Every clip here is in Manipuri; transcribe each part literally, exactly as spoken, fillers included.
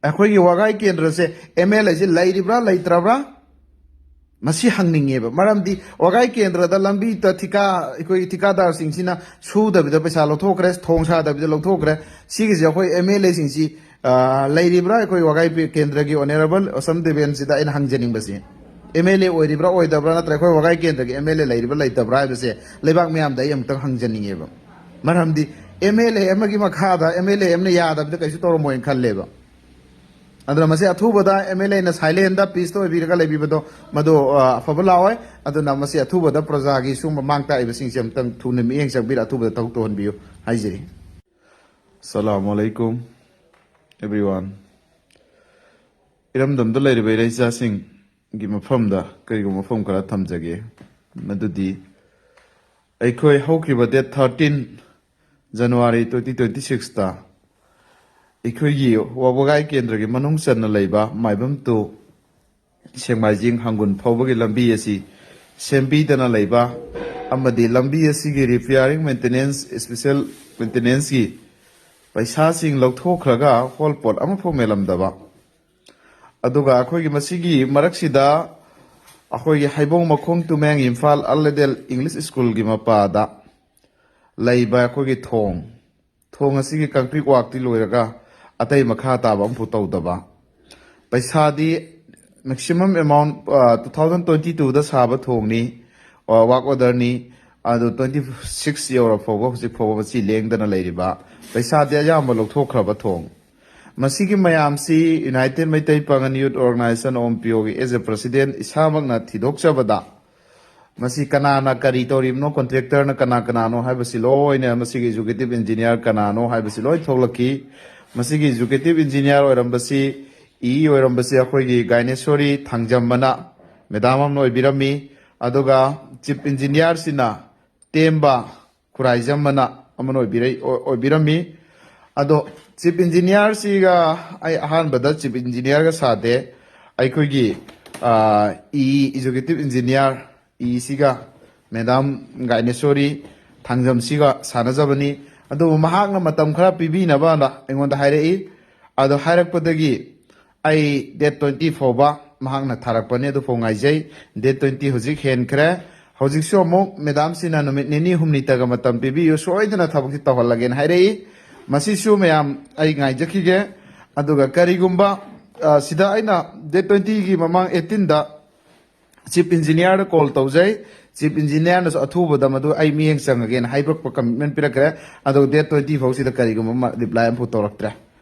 ꯑꯩꯈꯣꯏꯒꯤ ꯋꯥꯒꯥꯏ ꯀꯦꯟꯗ꯭ꯔꯁꯦ ꯑꯦꯝ ꯑꯦꯜ ꯑꯦꯁꯦ ꯂꯩꯔꯤꯕ꯭ꯔꯥ ꯂꯩꯇ꯭ꯔꯕ꯭ꯔꯥ? ꯃꯁꯤ ꯍꯪꯅꯤꯡꯉꯦꯕ꯫ ꯃꯔꯝꯗꯤ ꯋꯥꯒꯥꯏ ꯀꯦꯟꯗ꯭ꯔꯗ ꯂꯝꯕꯤ ꯊꯤꯀꯥ, ꯑꯩꯈꯣꯏꯒꯤ ꯊꯤꯀꯥꯗꯥꯔꯁꯤꯡꯁꯤꯅ ꯁꯨꯗꯕꯤꯗ ꯄꯩꯁꯥ ꯂꯧꯊꯣꯛꯈ꯭ꯔꯦ, ꯊꯣꯡ ꯁꯥꯗꯕꯤꯗ ꯂꯧꯊꯣꯛꯈ꯭ꯔꯦ꯫ ꯁꯤꯒꯤꯁꯦ ꯑꯩꯈꯣꯏ ꯑꯦꯝ ꯑꯦꯜ ꯑꯦꯁꯤꯡꯁꯤ ꯂꯩꯔꯤꯕ꯭ꯔꯥ? ꯑꯩꯈꯣꯏ ꯋꯥꯒꯥꯏ ꯀꯦꯟꯗ꯭ꯔꯒꯤ ꯑꯣꯅꯔꯦꯕꯜ ꯑꯁꯝ ꯗꯦꯕꯦꯟꯁꯤꯗ ꯑꯩꯅ ꯍꯪꯖꯅꯤꯡꯕꯁꯤ, ꯑꯦꯝ ꯑꯦꯜ ꯑꯦ ꯑꯣꯏꯔꯤꯕ꯭ꯔꯥ ꯑꯣꯏꯗꯕ꯭ꯔꯥ, ꯅꯠꯇ꯭ꯔꯒ ꯑꯩꯈꯣꯏ ꯋꯥꯒꯥꯏ ꯀꯦꯟꯗ꯭ꯔꯒꯤ ꯑꯦꯝ ꯑꯦꯜ ꯑꯦ ꯂꯩꯔꯤꯕ꯭ꯔꯥ ꯂꯩꯇꯕ꯭ꯔꯥ ꯍꯥꯏꯕꯁꯦ ꯂꯩꯕꯥꯛ ꯃꯤꯌꯥꯝꯗ ꯑꯩ ꯑꯃꯨꯛꯇꯪ ꯍꯪꯖꯅꯤꯡꯉꯦꯕ꯫ ꯃꯔꯝꯗꯤ ꯑꯦꯝ ꯑꯦꯜ ꯑꯦ ꯑꯃꯒꯤ ꯃꯈꯥꯗ ꯑꯦꯝ ꯑꯦꯜ ꯑꯦ ꯑꯃꯅ ꯌꯥꯗꯕꯗ ꯀꯩꯁꯨ ꯇꯧꯔꯝꯃꯣꯏꯅ ꯈꯜꯂꯦꯕ꯫ ꯑꯗꯨꯅ ꯃꯁꯤ ꯑꯊꯨꯕꯗ ꯑꯦꯝ ꯑꯦꯜ ꯑꯦꯅ ꯁꯥꯏꯂꯦꯟꯗ ꯄꯤꯁꯇ ꯑꯣꯏꯕꯤꯔꯒ ꯂꯩꯕꯤꯕꯗꯣ, ꯃꯗꯨ ꯑ, ꯑꯐꯕ ꯂꯥꯛꯑꯣꯏ꯫ ꯑꯗꯨꯅ ꯃꯁꯤ ꯑꯊꯨꯕꯗ ꯄ꯭ꯔꯖꯥꯒꯤ ꯁꯤꯒꯨꯝꯕ ꯃꯥꯡ ꯇꯥꯛꯏꯕꯁꯤꯡꯁꯦ ꯑꯃꯨꯛꯇꯪ ꯊꯨꯅ ꯃꯤꯠꯌꯦꯡ ꯆꯪꯕꯤꯔ ꯑꯊꯨꯕꯗ ꯊꯕꯛ ꯇꯧꯍꯟꯕꯤꯌꯨ ꯍꯥꯏꯖꯔꯤ꯫ Assalamu alaikum, everyone. ꯏꯔꯝꯗꯝꯗ ꯂꯩꯔꯤꯕ ꯏꯔꯩꯆꯥꯁꯤꯡꯒꯤ ꯃꯐꯝꯗ ꯀꯔꯤꯒꯨꯝꯕ ꯋꯥꯐꯝ ꯈꯔ ꯊꯝꯖꯒꯦ꯫ ꯃꯗꯨꯗꯤ, ꯑꯩꯈꯣꯏ ꯍꯧꯈꯤꯕ date thirteen January twenty twenty sixꯇ ꯑꯩꯈꯣꯏꯒꯤ ꯋꯥꯕꯒꯥꯏ ꯀꯦꯟꯗ꯭ꯔꯒꯤ ꯃꯅꯨꯡ ꯆꯟꯅ ꯂꯩꯕ ꯃꯥꯏꯕꯝ to ꯁꯦꯡꯃꯥꯏꯖꯤꯡ ꯍꯪꯒꯨꯟ ꯐꯥꯎꯕꯒꯤ ꯂꯝꯕꯤ ꯑꯁꯤ ꯁꯦꯝꯕꯤꯗꯅ ꯂꯩꯕ ꯑꯃꯗꯤ ꯂꯝꯕꯤ ꯑꯁꯤꯒꯤ repairing maintenance, special maintenanceꯀꯤ ꯄꯩꯁꯥꯁꯤꯡ ꯂꯧꯊꯣꯛꯈ꯭ꯔꯒ ꯍꯣꯜ ꯄꯣꯠ ꯑꯃꯐꯥꯎ ꯃꯦꯜꯂꯝꯗꯕ, ꯑꯗꯨꯒ ꯑꯩꯈꯣꯏꯒꯤ ꯃꯁꯤꯒꯤ ꯃꯔꯛꯁꯤꯗ ꯑꯩꯈꯣꯏꯒꯤ ꯍꯩꯕꯣꯡ ꯃꯈꯣꯡ ꯇꯨꯃꯦꯡ ꯏꯝꯐꯥꯜ ꯑꯜꯂꯦꯗꯦꯜ English Schoolꯒꯤ ꯃꯄꯥꯗ ꯂꯩꯕ ꯑꯩꯈꯣꯏꯒꯤ ꯊꯣꯡ, ꯊꯣꯡ ꯑꯁꯤꯒꯤ concrete workꯇꯤ ꯂꯣꯏꯔꯒ ꯑꯇꯩ ꯃꯈꯥ ꯇꯥꯕ ꯑꯃꯐꯥꯎ ꯇꯧꯗꯕ, ꯄꯩꯁꯥꯗꯤ maximum amount, ꯑ, two thousand twenty twoꯗ ꯁꯥꯕ ꯊꯣꯡꯅꯤ, ꯑ, work orderꯅꯤ, ꯑꯗꯨ twenty six ꯌꯧꯔ ꯐꯥꯎꯕ ꯍꯧꯖꯤꯛ ꯐꯥꯎꯕ ꯃꯁꯤ ꯂꯦꯡꯗꯅ ꯂꯩꯔꯤꯕ, ꯄꯩꯁꯥꯗꯤ ꯑꯌꯥꯝꯕ ꯂꯧꯊꯣꯛꯈ꯭ꯔꯕ ꯊꯣꯡ꯫ ꯃꯁꯤꯒꯤ ꯃꯌꯥꯝꯁꯤ United Meitei Pangal Youth Organization, OMPOꯒꯤ as a president ꯏꯁꯥꯃꯛꯅ ꯊꯤꯗꯣꯛꯆꯕꯗ, ꯃꯁꯤ ꯀꯅꯥꯅ ꯀꯔꯤ ꯇꯧꯔꯤꯕꯅꯣ, contractorꯅ ꯀꯅꯥ ꯀꯅꯥꯅꯣ ꯍꯥꯏꯕꯁꯤ ꯂꯣꯏꯅ, ꯃꯁꯤꯒꯤ executive engineer ꯀꯅꯥꯅꯣ ꯍꯥꯏꯕꯁꯤ ꯂꯣꯏ ꯊꯣꯛꯂꯛꯈꯤ꯫ ꯃꯁꯤꯒꯤ executive engineer ꯑꯣꯏꯔꯝꯕꯁꯤ, ꯏ ꯑꯣꯏꯔꯝꯕꯁꯤ ꯑꯩꯈꯣꯏꯒꯤ ꯒꯥꯏꯅꯦꯁꯣꯔꯤ ꯊꯥꯡꯖꯝꯕꯅ madam ꯑꯃꯅ ꯑꯣꯏꯕꯤꯔꯝꯃꯤ꯫ ꯑꯗꯨꯒ chief engineerꯁꯤꯅ ꯇꯦꯝꯕ ꯈꯨꯔꯥꯏꯖꯝꯕꯅ ꯑꯃꯅ ꯑꯣꯏꯕꯤꯔꯛ-, ꯑꯣꯏ-, ꯑꯣꯏꯕꯤꯔꯝꯃꯤ꯫ ꯑꯗꯣ chief engineerꯁꯤꯒ ꯑꯩ ꯑꯍꯥꯟꯕꯗ chief engineerꯒ ꯁꯥꯗꯦ꯫ ꯑꯩꯈꯣꯏꯒꯤ, ꯑ, ꯏ, executive engineer ꯏꯁꯤꯒ madam ꯒꯥꯏꯅꯦꯁꯣꯔꯤ ꯊꯥꯡꯖꯝꯁꯤꯒ ꯁꯥꯟꯅꯖꯕꯅꯤ꯫ ꯑꯗꯨꯕꯨ ꯃꯍꯥꯛꯅ ꯃꯇꯝ ꯈꯔ ꯄꯤꯕꯤꯅꯕꯅ ꯑꯩꯉꯣꯟꯗ ꯍꯥꯏꯔꯛꯏ꯫ ꯑꯗꯣ ꯍꯥꯏꯔꯛꯄꯗꯒꯤ ꯑꯩ date twenty ꯐꯥꯎꯕ ꯃꯍꯥꯛꯅ ꯊꯥꯔꯛꯄꯅꯤ, ꯑꯗꯨꯐꯥꯎ ꯉꯥꯏꯖꯩ꯫ Date twenty ꯍꯧꯖꯤꯛ ꯍꯦꯟꯈ꯭ꯔꯦ꯫ ꯍꯧꯖꯤꯛꯁꯨ ꯑꯃꯨꯛ ꯃꯦꯗꯥꯝꯁꯤꯅ ꯅꯨꯃꯤꯠ ꯅꯤꯅꯤ ꯍꯨꯝꯅꯤꯇꯒ ꯃꯇꯝ ꯄꯤꯕꯤꯌꯨ, ꯁꯣꯏꯗꯅ ꯊꯕꯛꯁꯤ ꯇꯧꯍꯜꯂꯒꯦꯅ ꯍꯥꯏꯔꯛꯏ꯫ ꯃꯁꯤꯁꯨ ꯃꯌꯥꯝ ꯑꯩ ꯉꯥꯏꯖꯈꯤꯒꯦ꯫ ꯑꯗꯨꯒ ꯀꯔꯤꯒꯨꯝꯕ, ꯑ, ꯁꯤꯗ ꯑꯩꯅ date twenty ꯒꯤ ꯃꯃꯥꯡ eighteen ꯗ Chief Engineer ꯗ call ꯇꯧꯖꯩ꯫ Chief Engineer ꯅꯁꯨ ꯑꯊꯨꯕꯗ ꯃꯗꯨ ꯑꯩ ꯃꯤꯠꯌꯦꯡ ꯆꯪꯉꯒꯦꯅ ꯍꯥꯏꯕ commitment ꯄꯤꯔꯛꯈ꯭ꯔꯦ꯫ ꯑꯗꯨꯒ date twenty ꯐꯥꯎꯁꯤꯗ ꯀꯔꯤꯒꯨꯝꯕ ꯑꯃ reply ꯑꯃꯐꯥꯎ ꯇꯧꯔꯛꯇ꯭ꯔꯦ꯫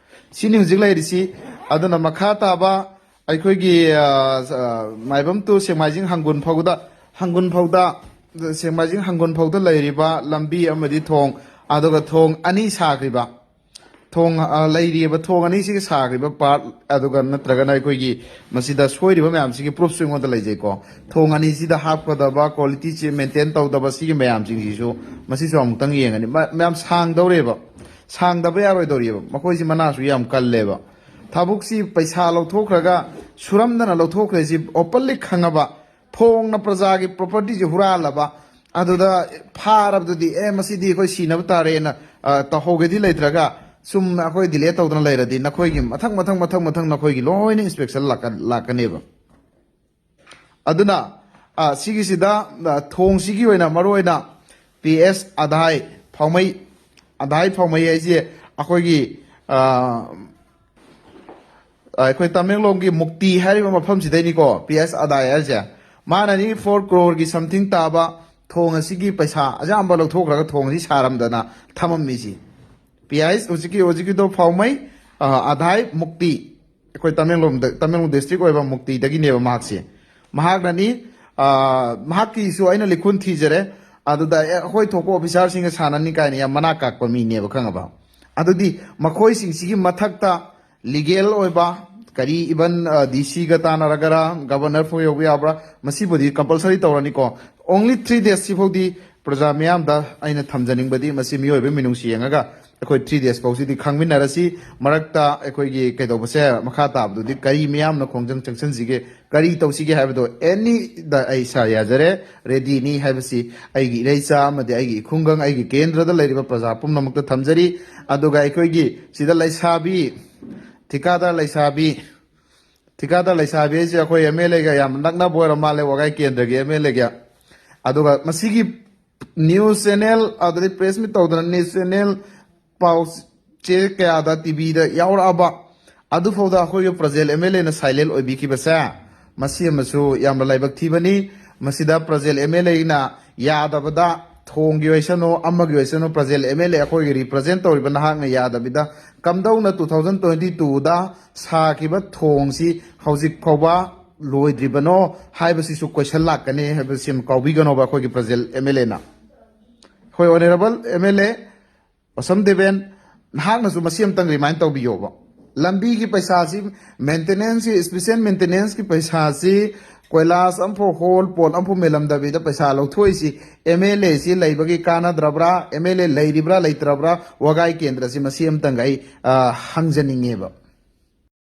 ꯁꯤꯅꯤ ꯍꯧꯖꯤꯛ ꯂꯩꯔꯤꯁꯤ꯫ ꯑꯗꯨꯅ ꯃꯈꯥ ꯇꯥꯕ ꯑꯩꯈꯣꯏꯒꯤ, ꯑ, ꯑ, ꯃꯥꯏꯕꯝ to ꯁꯦꯛꯃꯥꯏꯖꯤꯡ ꯍꯪꯒꯨꯟ ꯐꯥꯎꯗ, ꯍꯪꯒꯨꯟ ꯐꯥꯎꯗ, ꯁꯦꯛꯃꯥꯏꯖꯤꯡ ꯍꯪꯒꯨꯟ ꯐꯥꯎꯗ ꯂꯩꯔꯤꯕ ꯂꯝꯕꯤ ꯑꯃꯗꯤ ꯊꯣꯡ, ꯑꯗꯨꯒ ꯊꯣꯡ ꯑꯅꯤ ꯁꯥꯈ꯭ꯔꯤꯕ, ꯊꯣꯡ, ꯑ, ꯂꯩꯔꯤꯕ ꯊꯣꯡ ꯑꯅꯤꯁꯤꯒꯤ ꯁꯥꯈ꯭ꯔꯤꯕ part, ꯑꯗꯨꯒ ꯅꯠꯇ꯭ꯔꯒꯅ ꯑꯩꯈꯣꯏꯒꯤ ꯃꯁꯤꯗ ꯁꯣꯏꯔꯤꯕ ꯃꯌꯥꯝꯁꯤꯒꯤ proof ꯁꯨ ꯑꯩꯉꯣꯟꯗ ꯂꯩꯖꯩꯀꯣ꯫ ꯊꯣꯡ ꯑꯅꯤꯁꯤꯗ ꯍꯥꯞꯀꯗꯕ quality ꯁꯤ maintain ꯇꯧꯗꯕ ꯁꯤꯒꯤ ꯃꯌꯥꯝꯁꯤꯡꯁꯤꯁꯨ ꯃꯁꯤꯁꯨ ꯑꯃꯨꯛꯇꯪ ꯌꯦꯡꯉꯅꯤ꯫ ꯃ-, ꯃꯌꯥꯝ ꯁꯥꯡꯗꯧꯔꯦꯕ, ꯁꯥꯡꯗꯕ ꯌꯥꯔꯣꯏꯗꯧꯔꯤꯑꯕ꯫ ꯃꯈꯣꯏꯁꯤ ꯃꯅꯥꯁꯨ ꯌꯥꯝ ꯀꯜꯂꯦꯕ꯫ ꯊꯕꯛꯁꯤ ꯄꯩꯁꯥ ꯂꯧꯊꯣꯛꯈ꯭ꯔꯒ ꯁꯨꯔꯝꯗꯅ ꯂꯧꯊꯣꯛꯈ꯭ꯔꯦ, ꯁꯤ openly ꯈꯪꯉꯕ, ꯐꯣꯡꯅ ꯄ꯭ꯔꯖꯥꯒꯤ property ꯁꯤ ꯍꯨꯔꯥꯜꯂꯕ, ꯑꯗꯨꯗ ꯐꯥꯔꯕꯗꯨꯗꯤ, "ꯑꯦ, ꯃꯁꯤꯗꯤ ꯑꯩꯈꯣꯏ ꯁꯤꯅꯕ ꯇꯥꯔꯦꯅ", ꯑ, ꯇꯧꯍꯧꯒꯦꯗꯤ ꯂꯩꯇ꯭ꯔꯒ, ꯁꯨꯝ ꯑꯩꯈꯣꯏ delay ꯇꯧꯗꯅ ꯂꯩꯔꯗꯤ ꯅꯈꯣꯏꯒꯤ ꯃꯊꯪ, ꯃꯊꯪ, ꯃꯊꯪ, ꯃꯊꯪ ꯅꯈꯣꯏꯒꯤ ꯂꯣꯏꯅ inspection ꯂꯥꯛꯀ-, ꯂꯥꯛꯀꯅꯦꯕ꯫ ꯑꯗꯨꯅ, ꯑ, ꯁꯤꯒꯤꯁꯤꯗ, ꯑ, ꯊꯣꯡꯁꯤꯒꯤ ꯑꯣꯏꯅ ꯃꯔꯨ ꯑꯣꯏꯅ P S ꯑꯗꯥꯏ ꯐꯥꯎꯃꯩ, ꯑꯗꯥꯏ ꯐꯥꯎꯃꯩ ꯍꯥꯏꯁꯦ ꯑꯩꯈꯣꯏꯒꯤ, ꯑ, ꯑ, ꯑꯩꯈꯣꯏ ꯇꯃꯦꯡꯂꯣꯡꯒꯤ ꯃꯨꯛꯇꯤ ꯍꯥꯏꯔꯤꯕ ꯃꯐꯝꯁꯤꯗꯩꯅꯤꯀꯣ, P S ꯑꯗꯥꯏ ꯍꯥꯏꯁꯦ꯫ ꯃꯥꯅꯅꯤ four crore ꯒꯤ something ꯇꯥꯕ ꯊꯣꯡ ꯑꯁꯤꯒꯤ ꯄꯩꯁꯥ ꯑꯌꯥꯝꯕ ꯂꯧꯊꯣꯛꯈ꯭ꯔꯒ ꯊꯣꯡ ꯑꯁꯤ ꯁꯥꯔꯝꯗꯅ ꯊꯝꯃꯝꯃꯤꯁꯤ꯫ P S ꯍꯧꯖꯤꯛꯀꯤ, ꯍꯧꯖꯤꯛꯀꯤꯗꯣ ꯐꯥꯎꯃꯩ, ꯑ, ꯑꯗꯥꯏ ꯃꯨꯛꯇꯤ, ꯑꯩꯈꯣꯏ ꯇꯃꯦꯡꯂꯣꯡꯗ, ꯇꯃꯦꯡꯂꯣꯡ district ꯑꯣꯏꯕ ꯃꯨꯛꯇꯤꯗꯒꯤꯅꯦꯕ ꯃꯍꯥꯛꯁꯦ꯫ ꯃꯍꯥꯛꯅꯅꯤ, ꯑ, ꯃꯍꯥꯛꯀꯤꯁꯨ ꯑꯩꯅ ꯂꯤꯈꯨꯟ ꯊꯤꯖꯔꯦ꯫ ꯑꯗꯨꯗ, "ꯑꯦ, ꯑꯩꯈꯣꯏ ꯊꯣꯛꯄ officer ꯁꯤꯡꯒ ꯁꯥꯟꯅꯅꯤ" ꯀꯥꯏꯅ ꯌꯥꯝ ꯃꯅꯥ ꯀꯥꯛꯄ ꯃꯤꯅꯦꯕ, ꯈꯪꯉꯕ? ꯑꯗꯨꯗꯤ ꯃꯈꯣꯏꯁꯤꯡꯁꯤꯒꯤ ꯃꯊꯛꯇ legal ꯑꯣꯏꯕ ꯀꯔꯤ, even, ꯑ, D C ꯒ ꯇꯥꯟꯅꯔꯒꯔ, governor ꯐꯥꯎ ꯌꯧꯕ ꯌꯥꯕ꯭ꯔꯥ, ꯃꯁꯤꯕꯨꯗꯤ compulsory ꯇꯧꯔꯅꯤꯀꯣ꯫ Only three days ꯁꯤꯐꯥꯎꯗꯤ ꯄ꯭ꯔꯖꯥ ꯃꯤꯌꯥꯝꯗ ꯑꯩꯅ ꯊꯝꯖꯅꯤꯡꯕꯗꯤ, ꯃꯁꯤ ꯃꯤꯑꯣꯏꯕꯒꯤ ꯃꯤꯅꯨꯡꯁꯤ ꯌꯦꯡꯉꯒ ꯑꯩꯈꯣꯏ three days ꯐꯥꯎꯁꯤꯗꯤ ꯈꯪꯃꯤꯟꯅꯔꯁꯤ꯫ ꯃꯔꯛꯇ ꯑꯩꯈꯣꯏꯒꯤ ꯀꯩꯗꯧꯕꯁꯦ, ꯃꯈꯥ ꯇꯥꯕꯗꯨꯗꯤ ꯀꯔꯤ ꯃꯤꯌꯥꯝꯅ ꯈꯣꯡꯖꯪ ꯆꯪꯁꯤꯟꯁꯤꯒꯦ, ꯀꯔꯤ ꯇꯧꯁꯤꯒꯦ ꯍꯥꯏꯕꯗꯣ, any ꯗ ꯑꯩ ꯏꯁꯥ ꯌꯥꯖꯔꯦ, ready ꯅꯤ ꯍꯥꯏꯕꯁꯤ ꯑꯩꯒꯤ ꯏꯔꯩꯆꯥ ꯑꯃꯗꯤ ꯑꯩꯒꯤ ꯏꯈꯨꯡꯒꯪ, ꯑꯩꯒꯤ ꯀꯦꯟꯗ꯭ꯔꯗ ꯂꯩꯔꯤꯕ ꯄ꯭ꯔꯖꯥ ꯄꯨꯝꯅꯃꯛꯇ ꯊꯝꯖꯔꯤ꯫ ꯑꯗꯨꯒ ꯑꯩꯈꯣꯏꯒꯤ ꯁꯤꯗ ꯂꯩꯁꯥꯕꯤ ꯊꯤꯀꯥꯗꯥꯔ ꯂꯩꯁꯥꯕꯤ, ꯊꯤꯀꯥꯗꯥꯔ ꯂꯩꯁꯥꯕꯤ ꯍꯥꯏꯁꯦ ꯑꯩꯈꯣꯏ ꯑꯦꯝ ꯑꯦꯜ ꯑꯦꯒ ꯌꯥꯝ ꯅꯛꯅꯕ ꯑꯣꯏꯔ ꯃꯥꯜꯂꯦ, ꯋꯥꯒꯥꯏ ꯀꯦꯟꯗ꯭ꯔꯒꯤ ꯑꯦꯝ ꯑꯦꯜ ꯑꯦꯒ꯫ ꯑꯗꯨꯒ ꯃꯁꯤꯒꯤ ꯅ꯭ꯌꯨꯁ ꯆꯦꯅꯦꯜ, ꯑꯗꯨꯗꯩ ꯄ꯭ꯔꯦꯁ ꯃꯤꯠ ꯇꯧꯗꯅ ꯅ꯭ꯌꯨꯁ ꯆꯦꯅꯦꯜ, ꯄꯥꯎ ꯆꯦ ꯀꯌꯥꯗ, ꯇꯤꯚꯤꯗ ꯌꯥꯎꯔꯛꯑꯕ, ꯑꯗꯨꯐꯥꯎꯗ ꯑꯩꯈꯣꯏꯒꯤ ꯄ꯭ꯔꯖꯦꯜ ꯑꯦꯝ ꯑꯦꯜ ꯑꯦꯅ ꯁꯥꯏꯂꯦꯟ ꯑꯣꯏꯕꯤꯈꯤꯕꯁꯦ, ꯃꯁꯤ ꯑꯃꯁꯨ ꯌꯥꯝꯅ ꯂꯥꯏꯕꯛ ꯊꯤꯕꯅꯤ꯫ ꯃꯁꯤꯗ ꯄ꯭ꯔꯖꯦꯜ ꯑꯦꯝ ꯑꯦꯜ ꯑꯦꯅ ꯌꯥꯗꯕꯗ, ꯊꯣꯡꯒꯤ ꯑꯣꯏꯁꯅꯨ, ꯑꯃꯒꯤ ꯑꯣꯏꯁꯅꯨ, ꯄ꯭ꯔꯖꯦꯜ ꯑꯦꯝ ꯑꯦꯜ ꯑꯦ ꯑꯩꯈꯣꯏꯒꯤ ꯔꯤꯄ꯭ꯔꯖꯦꯟ ꯇꯧꯔꯤꯕ ꯅꯍꯥꯛꯅ ꯌꯥꯗꯕꯤꯗ, ꯀꯝꯗꯧꯅ ꯇꯨ ꯊꯥꯎꯖꯟ ꯇ꯭ꯋꯦꯟꯇꯤ ꯇꯨꯗ ꯁꯥꯈꯤꯕ ꯊꯣꯡꯁꯤ ꯍꯧꯖꯤꯛ ꯐꯥꯎꯕ ꯂꯣꯏꯗ꯭ꯔꯤꯕꯅꯣ ꯍꯥꯏꯕꯁꯤꯁꯨ ꯀꯣꯏꯁꯟ ꯂꯥꯛꯀꯅꯤ ꯍꯥꯏꯕꯁꯤ ꯑꯃ ꯀꯥꯎꯕꯤꯒꯅꯣꯕ ꯑꯩꯈꯣꯏꯒꯤ ꯄ꯭ꯔꯖꯦꯜ ꯑꯦꯝ ꯑꯦꯜ ꯑꯦꯅ꯫ ꯍꯣꯏ, honourable M L A ꯑꯣꯁꯝ Deben, ꯅꯍꯥꯛꯅꯁꯨ ꯃꯁꯤ ꯑꯃꯇꯪ ꯔꯤꯃꯥꯏꯟ ꯇꯧꯕꯤꯌꯣꯕ꯫ ꯂꯝꯕꯤꯒꯤ ꯄꯩꯁꯥꯁꯤ, ꯃꯦꯟꯇꯦꯅꯦꯟꯁꯀꯤ, ꯏꯁꯄꯤꯁꯦꯜ ꯃꯦꯟꯇꯦꯅꯦꯟꯁꯀꯤ ꯄꯩꯁꯥꯁꯤ, ꯀꯣꯏꯂꯥꯁ ꯑꯃꯐꯥꯎ ꯍꯣꯜ, ꯄꯣꯠ ꯑꯃꯐꯥꯎ ꯃꯦꯜꯂꯝꯗꯕꯤꯗ ꯄꯩꯁꯥ ꯂꯧꯊꯣꯛꯏꯁꯤ ꯑꯦꯝ ꯑꯦꯜ ꯑꯦꯁꯤ ꯂꯩꯕꯒꯤ ꯀꯥꯟꯅꯗ꯭ꯔꯕ꯭ꯔꯥ, ꯑꯦꯝ ꯑꯦꯜ ꯑꯦ ꯂꯩꯔꯤꯕ꯭ꯔꯥ ꯂꯩꯇ꯭ꯔꯕ꯭ꯔꯥ, ꯋꯥꯒꯥꯏ ꯀꯦꯟꯗ꯭ꯔꯁꯤ ꯃꯁꯤ ꯑꯃꯇꯪꯒ ꯑꯩ, ꯑ, ꯍꯪꯖꯅꯤꯡꯉꯦꯕ꯫